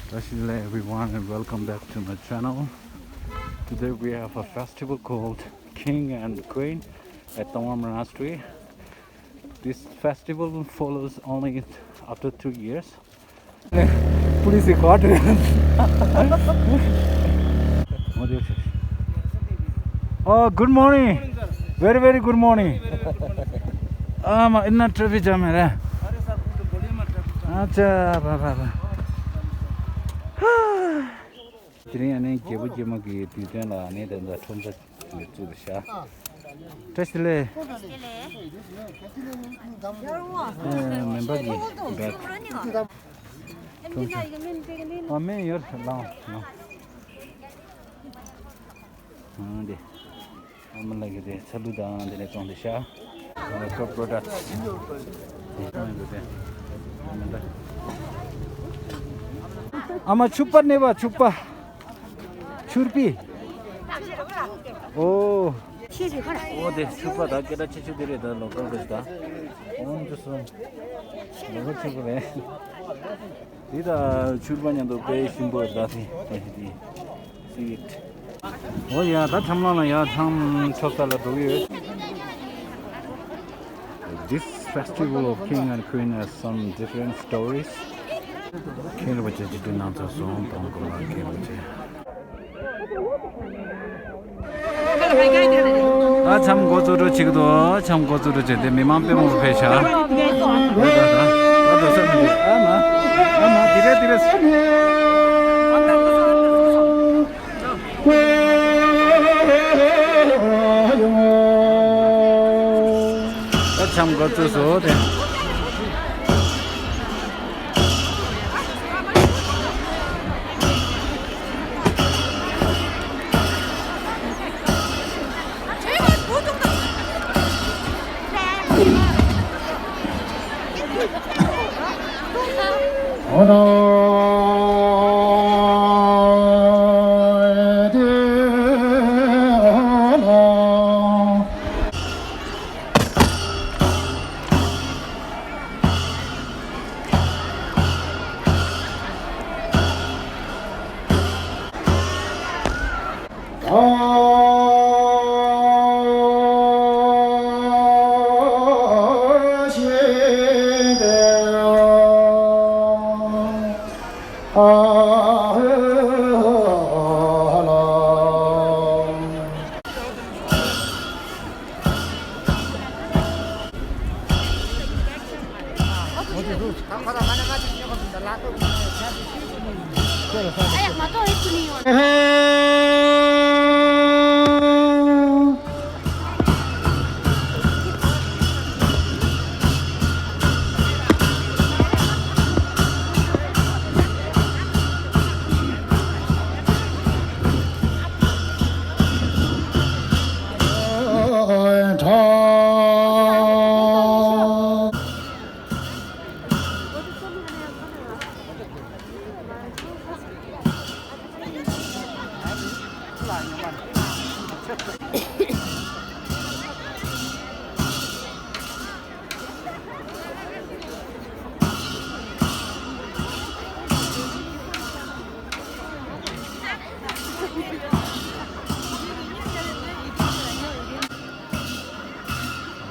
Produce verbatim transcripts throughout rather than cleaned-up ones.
Hello everyone and welcome back to my channel. Today we have a festival called King and Queen at Tongwar Monastery. This festival follows only after two years. Police got. Oh, good morning. Very, very good morning. Ah, ma, इतना traffic jam है रे। अच्छा, बा, बा, बा। དེ་རིང་ཨ་ནེ་རྒྱལ་པོ་རྒྱལ་མོ་གི་དུས་སྟོན་ལ་ཨ་ནེ་དེ་འདྲ་ཁྲོམ་ས་ལ་བཙུགས་ཤག་བཀྲ་ཤིས་བདེ་ལེགས། ཨ། མེན་པར་གྱི་བེག་ཁྲོམ་ས། ཨ། སྨན་ཡོད། ལངས་ལངས། ཨ་འདི། ཨ་མ་ལགས་ཀྱི་དེ་ཚ་ལུ་དང་དེ་ནས་བཙོང་དེ་ཤག་མེག་ཨབ་པྲོ་ཌག་སི། དེ་བཙོང་ཡོད་དེ། ཨ་མ་ལགས། ཨ་མ་ཕྱུ་པ་ནས་པ་ཕྱུ་པ། ཕྱུར་པི། ཨོ། ཨོ་དེ་ཕྱུ་པ་ད་སྐད་གྲགས་ཆེ་ཤོས་དེ་རེད། ད་ལོ་ཀལ་རེད་ད། ཨོ་འདི་སོང་། ལོ་ཀལ་ཆེ་པོ་རེད། འདི་ད་ཕྱུར་པ་མཉམ་དུ་དཔེ་ཞིམ་པོ་རེད་ད་དེ་དེ་དེ། See it. ཨོ་ཡ། ད་ཁྲམ་ལང་ལ་ཡ་ཁྲམ་ཆོབ་ས་ལ་འགྲོ་གི་ཡོད། This festival of king and queen has some different stories. མཁན་རིན་པོ་ཆེ་སྤྱི་འཐུས་གནང་ཚར་སོང་། དང་པོ་ལ་མཁན་རིན་པོ་ཆེ། ཨ་འཆམ་འགོ་བཙུགས་འགྲོ་བྱེད་ཀྱི་འདུག་འཆམ་འགོ་བཙུགས་འགྲོ་བྱེད་དེ་མི་མང་དཔེ་མང་པོ་ཕེབས་ཤག་ད་ད་ད་ད་ད་ས་མི་འདུག་ཨ་མ། ཨ་མ། དེ་རེད་དེ་རེད། ད་འཆམ་འགོ་བཙུགས་སོང་དེ།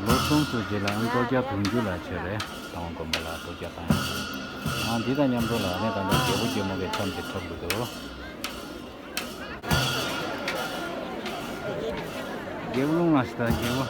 ལོ་གསུམ་སོང་རྗེས་ལ་ཨང་སྟོང་བརྒྱ་དུང་ཕྱུར་ལ་ཆེ་རེད། དང་དགོན་པ་ལ་སྟོང་བརྒྱ་བཏང་ཡོད། ཨང་འདི་དང་མཉམ་དུ་ལ་ནས་ད་ལྟ་རྒྱལ་པོ་རྒྱལ་མོ་གི་འཆམ་དེ་འཁྲབ་དགོས་འདུག་རྒྱལ་པོ་ལུང་ལ་ཞིག་ད་རྒྱལ་པོ།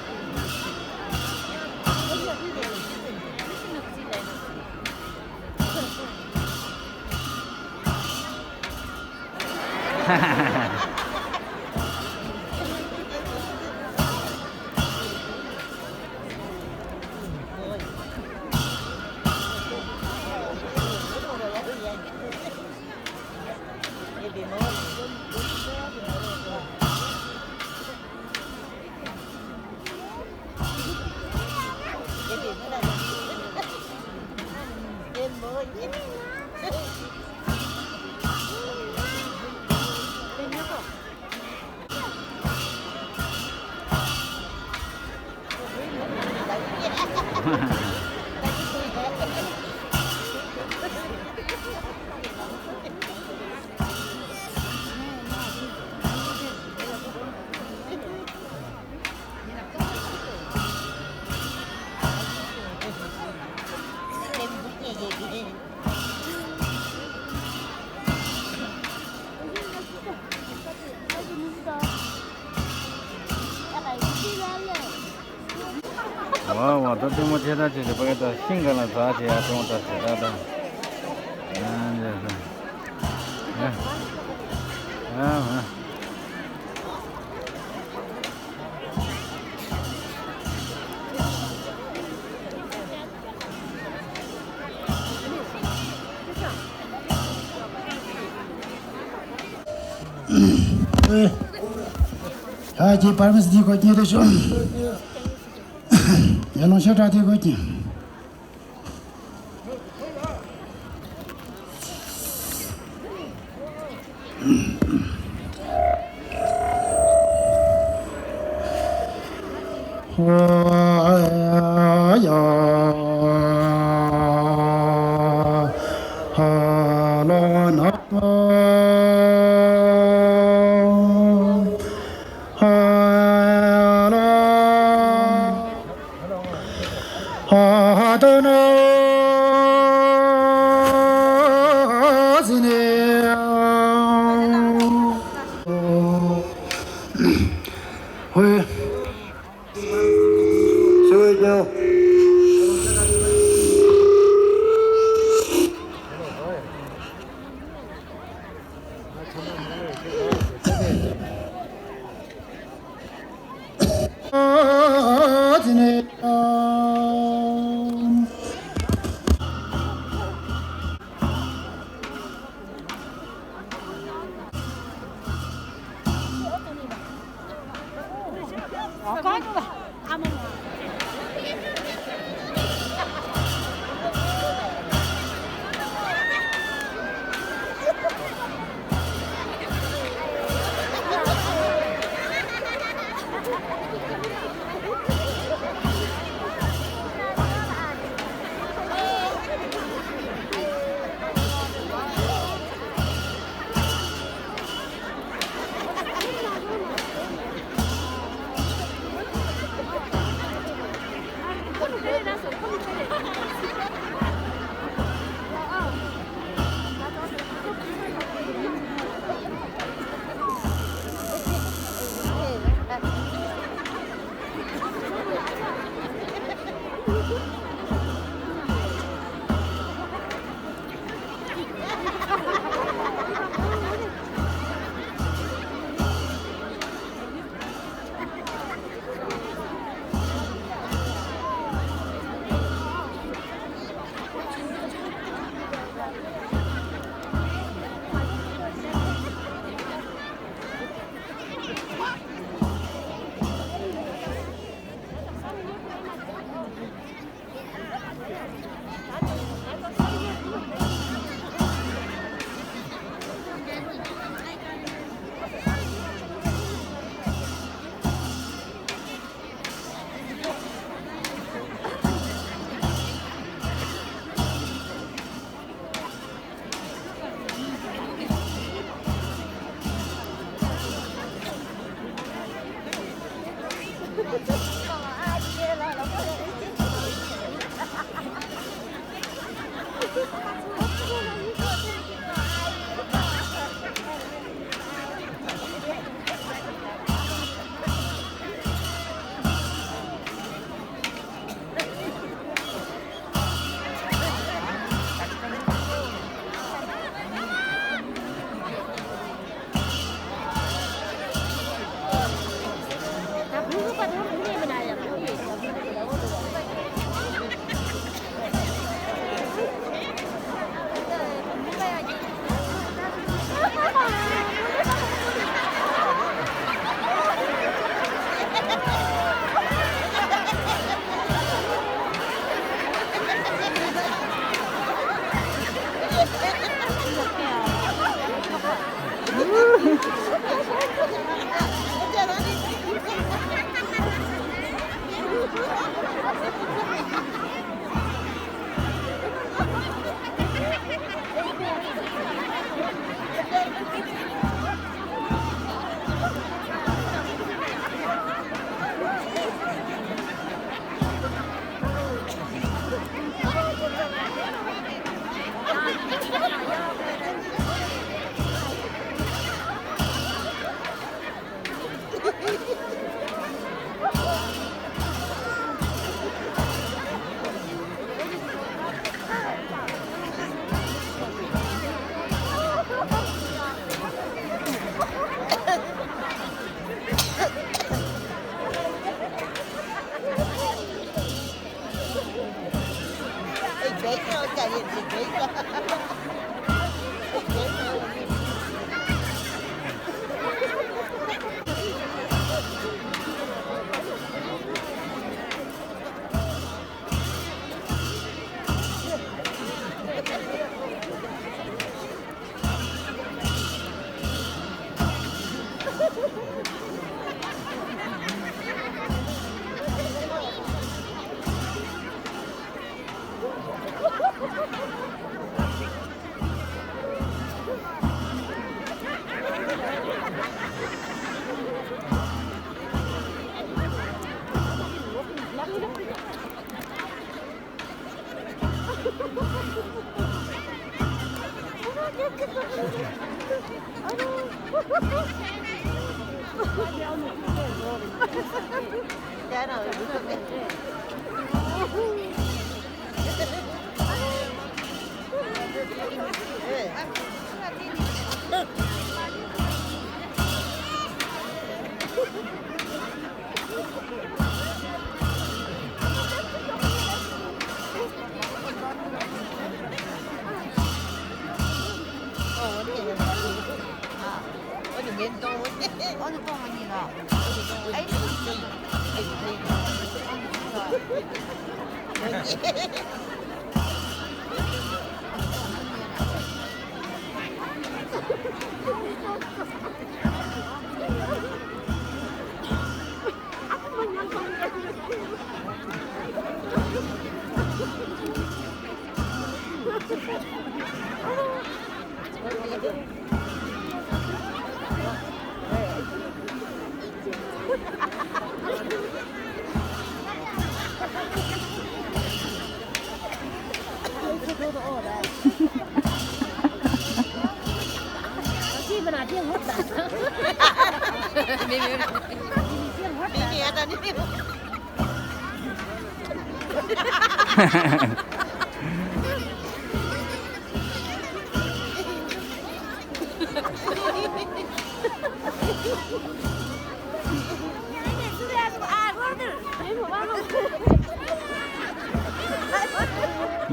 ཝ་ཝ། ད་ལྟད་མོ་ཆེ་ད་ཆེ་ཆེ་པ་ག་ད་ཤིང་ག་ལ་ཟ་ཆེ་ཡ་ཏོང་ད་ཆེ་ད་ད། ཡ་ཡ་ཡ། ཨེ། ཡ་ཅེ་པར་མིས་འདི་གོ་ཉེ་རེ་ཤོ། ཡ་ལོང་ཤ་ཏྲ་དེ་གོ་ཉེ།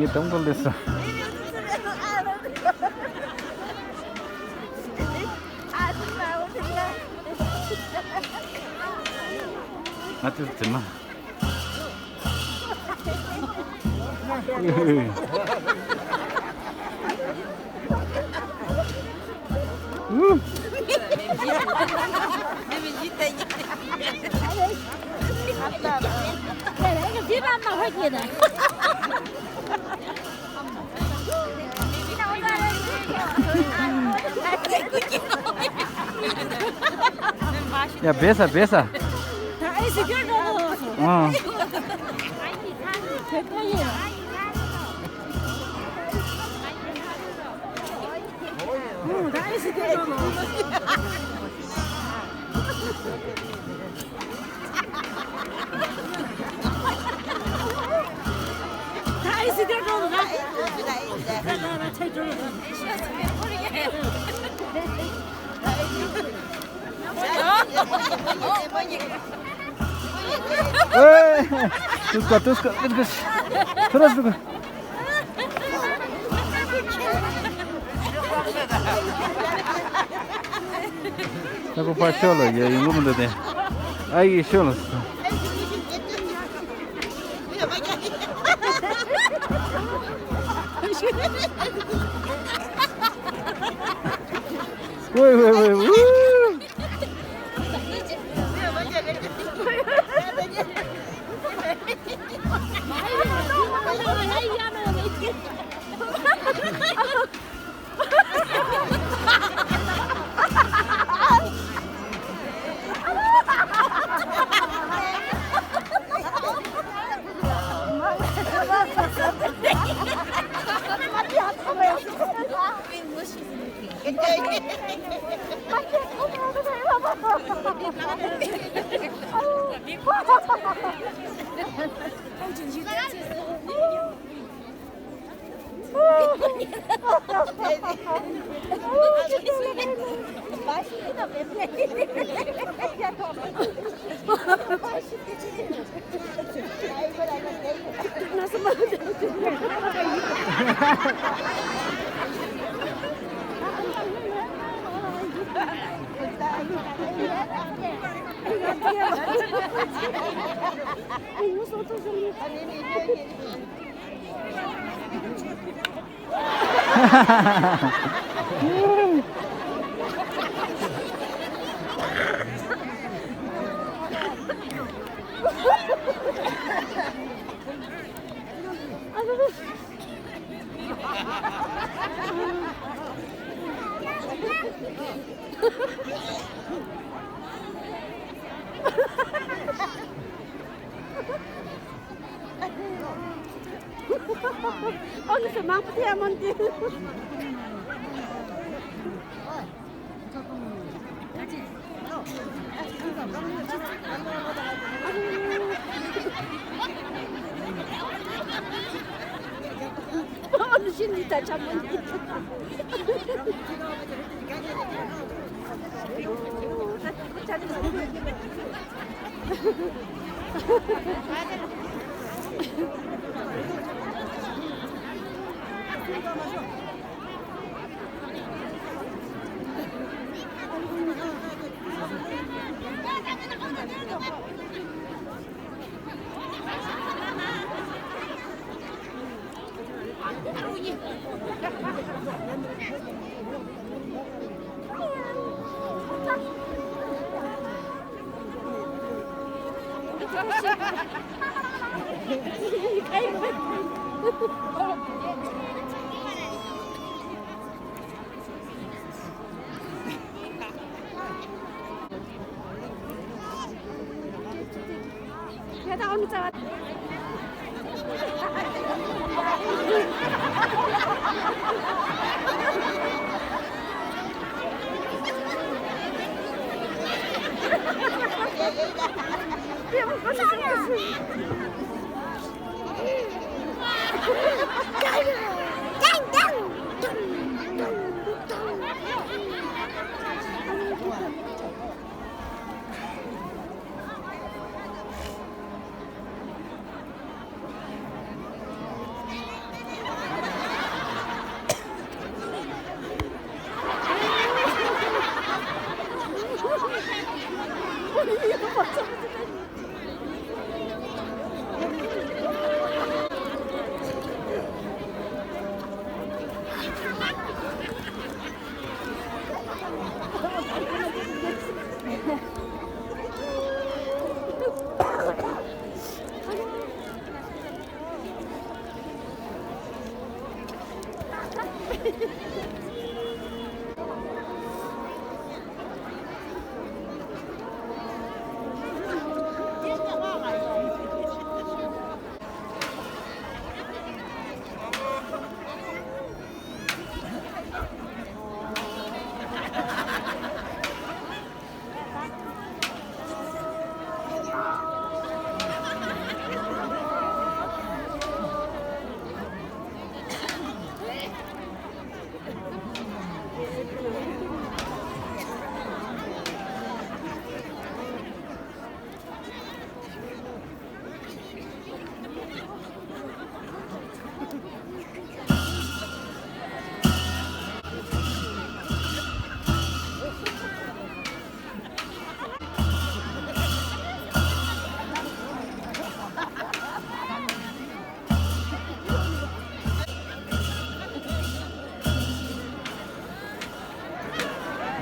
ངས་དང་པོ་སླེབས་སོང་། ང་ཚོའི་རྫི་མ། ཡ། བས་ས་བས་ས། ད་ཨེ་སི་ཀྱོར་འགྲོ་དགོས་སོང་། ཨང་། དེ་ལྟ་ཡིན། ཨུ། ད་ཨེ་སི་ཀྱོར་འགྲོ་དགོས། ད་ཨེ་སི་ཀྱོར་འགྲོ་དགོས། ད་ད་ད་ད་ཆེ་འགྲོ་དགོས། ཨེ། ཏུས་ཀ་ཏུས་ཀ་ཏུས་ཀ། ཐུ་ར་ཏུས་ཀ། ད་ཁོ་ཕར་ཤོག་ལ་ཡ་ཡོང་གི་མི་འདུག་སྟེ། ཨ་ཡེ་ཤོག་ལ། ཝེ་ཝེ་ཝེ་ཝུ། ཨོ་ནི་སུ་མང་པོ་ཐེ་མོན་ཏེ། ཨོ་ནི་ཤིན་ཏུ་ད་ཆ་མོན་ཏེ།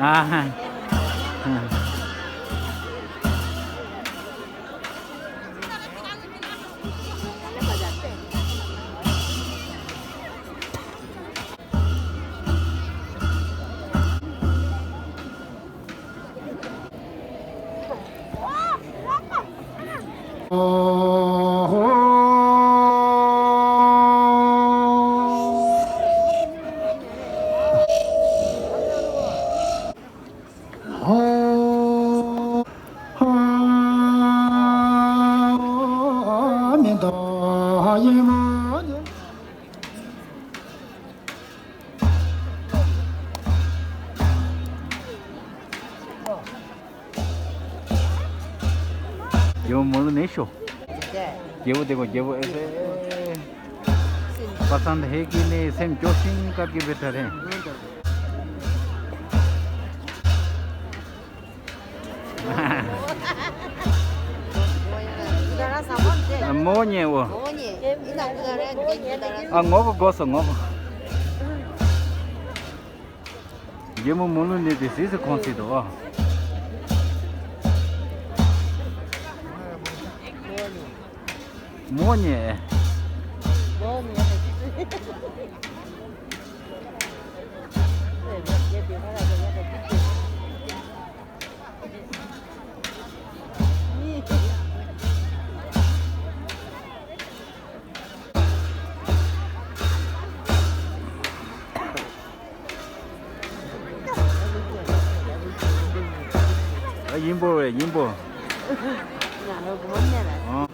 ཨ་ཧ། ནས་ཤོ། རྒྱལ་པོ་དེ་གོ་རྒྱལ་པོ་ཨེ་ཟེ། པ་སན་ཧེ་ཀི་ནི་སེམས་སྐྱོ་ཤིང་ཀ་ཀི་བེ་ཏྲ་རེ། མོ་ཉེ་བོ། ཨ་ངོ་གོ་གོ་སོ་ངོ་གོ། རྒྱལ་མོ་མོ་ལུ་ནི་དེ་སིས་སུ་ཁོང་སི་དོ། མོ་ཉེ། ཨ་ཡིན་པོ་རེད་ཡིན་པོ། ཨ།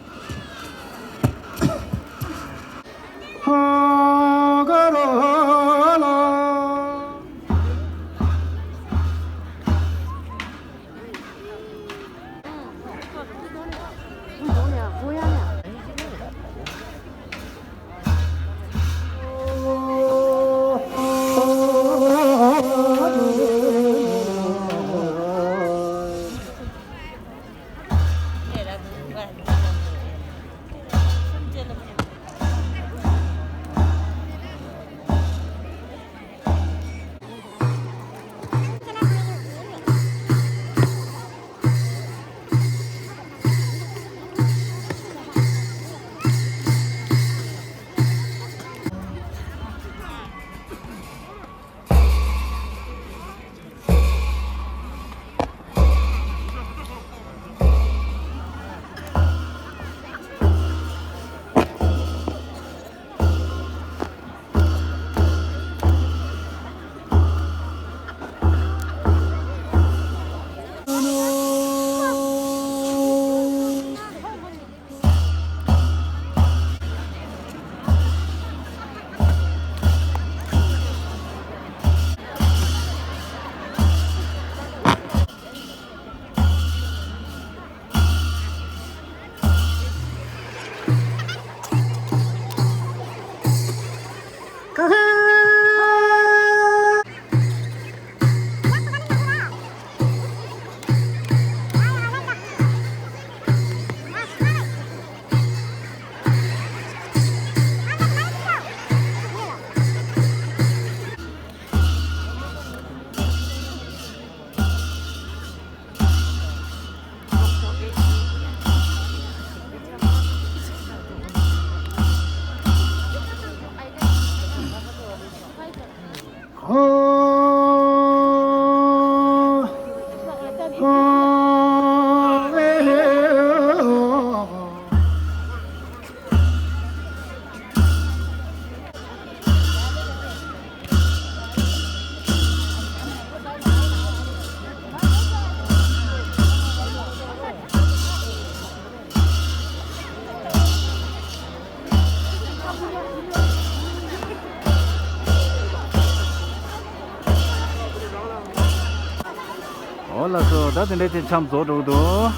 འོ་ལགས་སོ། ད་དེ་འདྲའི་དེ་མཚམས་རྫོགས་འགྲོ་གི་འདུག།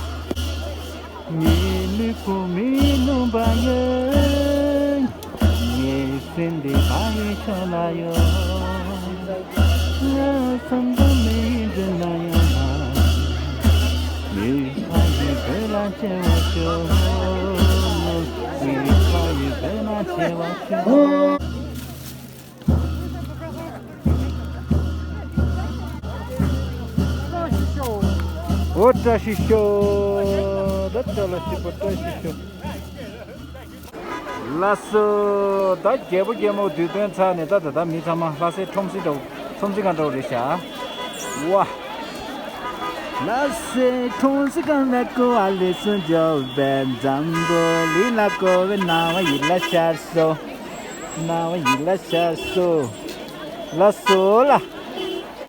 ངའི་ལུས་པོ་མི་ནུབ་པ་ཡིན། ངའི་སེམས་འདི་ཕ་ཡི་ཕྱོགས་ལ་ཡོད། ང་བསམ་དུ་མི་འདུག་ན་ཡང་། མི་ཕ་ཡི་བོད་ལ་བརྩེ་བ་ཤོག། མི་ཕ་ཡི་བོད་ལ་བརྩེ་བ་ཤོག། ཨོ་བཀྲ་ཤིས་ཤོག། ད་བཀྲ་ལ་ཤིས་པ་བཀྲ་ཤིས་ཤོག། ལགས་སོ། ད་རྒྱལ་པོ་རྒྱལ་མོ་དུས་སྟོན་ཚར་ནས་ད་ད་ད་མི་ཚང་མ་ལྷ་སའི་ཁྲོམ་གཟིགས་འགྲོ་ཁྲོམ་གཟིགས་གང་འགྲོ་རེད་ཤག། ཝ། ལྷ་སའི་ཁྲོམ་གཟིགས་གང་ལ་ཀོ་ཨ་ལེ་སུ་འཇོག་པའི་འཛམ་བུ་གླིང་ལ་ཀོ་བའི་སྣང་བ་ཡིད་ལ་ཤར་སོང་། སྣང་བ་ཡིད་ལ་ཤར་སོང་། ལགས་སོ་ལ།